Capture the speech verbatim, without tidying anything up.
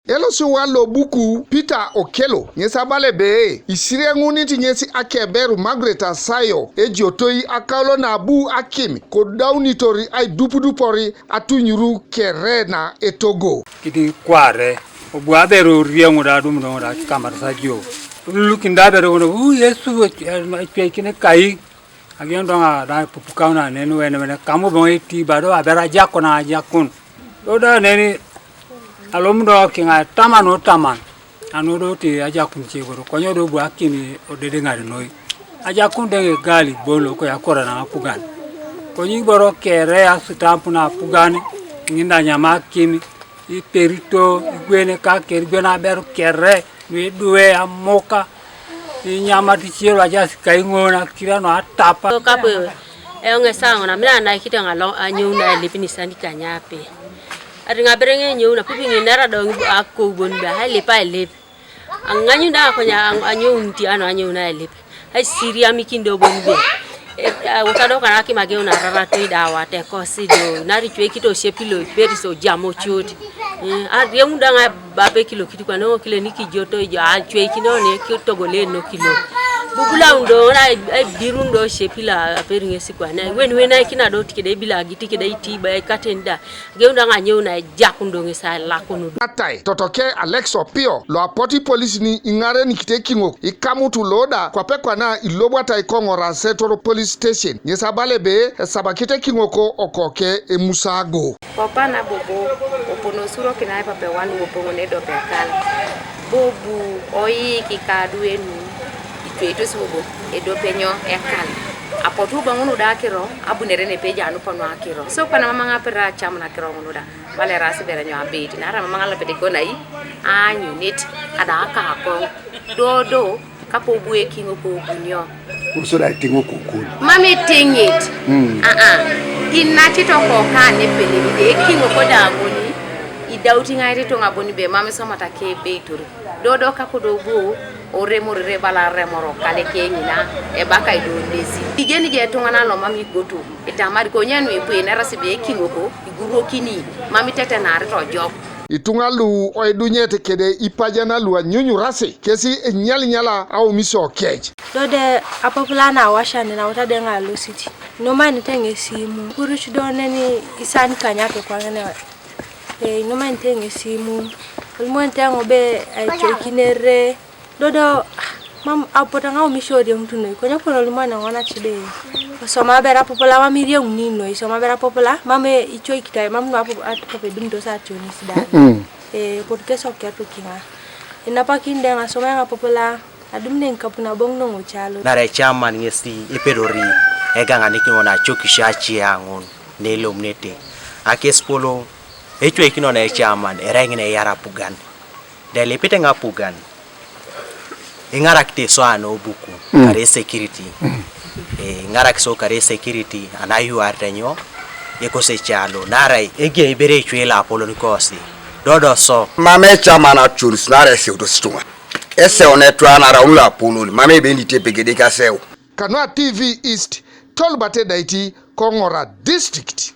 Elosi wa lo buku Peter Okello ŋes abala ebe isiriaŋunit ŋes akeberu Margaret Asayo ejiotoi akaulo nabu akim kodaunitor aidupudupor atunyuru kere na etogo. Kidi kware obu aberu orieŋu da adumuno da kikamaris ajo lulukin da aberu ŋun u Yesu ecweikin kai. Agion doŋ da ipupukaun aneni wenewen kamu boŋ eti ba do aberu ajakun ajakun. Do da neni alom do kiŋa taman o taman. Anu do ti ajakun ce bodo konyo do bu akini odedeŋar noi. Ajakun deŋ egali bon lo koya kora na apugan. Konyo iboro kere asitamp na apugan ŋin da nyama akini. Iperito igwene ka kere igwene aberu kere nuiduwe amuka. Inyamat icie luajas kaiŋon akira nuatapa. Kape eoŋ esaŋo namina naikite ŋalo anyou nailip nisan ikanyape. Ati ŋabereŋ enyou napupi ŋin nera do akou bon be ailip ailip. Aŋanyu da akonya anyoun ti ano anyou nailip. Aisiriamikin do bon be. Wota do kana kimageun araratoi da awate kosi do nari cwekito shepilo iperis ojamo cot. Ariemu daŋ abape kilo kitukwane ŋo kile nikijoto ijo acweikino ne kitogole no kilo. Bubulaun do ŋona aibirun do shepilo aperi ŋesi kwane wen wen aikina do tikede ibila agiti kede iti ba ikaten da. Ageu daŋ anyeu na ejakun do ŋesi ailakun do. Atai totoke Alex Opio lo apoti polis ni iŋarenikite kiŋok ikamutu lo da kwape kwana ilobwatai koŋora Central Police Station ŋesi abala ebe esabakite kiŋok okoke emusago. Kopa nabobo oponosurokin aipapewan wopoŋon edopekal bobu oiik ikadu enu itweitos bobo edopenyo ekal apotu boŋunu da akiro abunere nepeja anuponu akiro so kwana mama ŋapira acam nakiro ŋunu da. Bala erasi bere nyo abeit nara mama ŋalopet ikonai aanyunit kada akakoŋ dodo kapobu ekiŋ kopobunio. Uso da itiŋ okokon. Mam itiŋit. Mm. Aa inacito koka nepelelide ekiŋ koda ŋoni. Idaut iŋait ituŋa bon be mam isomata kebeitor dodo kakodo bu oremorere bala remoro kaleke ŋina ebaka idondesi ijenije etuŋanan lomam igoto. Itamari konye nuipu inerasi be ekiŋoko igurokini mam itetenari tojok. Ituŋa lu oidunyete kede ipajana lu anyunyurasi kesi enyalinyala aumisio kec. Dode apopula na awashani na wota de ŋa losit. Numainite ŋesi imu kuruc do neni isan kanya kekwaŋene. Numainite ŋesi imu olumonite ŋo be aicoikinere. Dodo mam apotu aŋaumisio orieŋut noi konye kon olimoneŋo naci be. Osoma abere apopula mam irieŋuni noi isoma abere apopula mam icoikitai mam nuapop edumutos ationis da. Epotu kes oketu kiŋa inapakin da eŋasomae ŋapopula adumune ŋikapun aboŋ noŋocalo. Nara ecaman ŋesi epedori egaŋanikin ŋona acokisio aciaŋun nelomunete akesipolo. Ecoikin ona ecaman erai ŋina eyar apugan. Delipit ŋapugan iŋarakit iso anobuku kare security. Iŋarak iso kare security anayuarite nyo ekosi ecalo narai egia ibere ecwe loapolon kosi dodoso. Mam ecaman acuris narai eseutos ituŋa eseu netwanaraun loapolon mam ebeni itepegedek aseu. Kanua T V East, Tolbate Daiti, Koŋora District.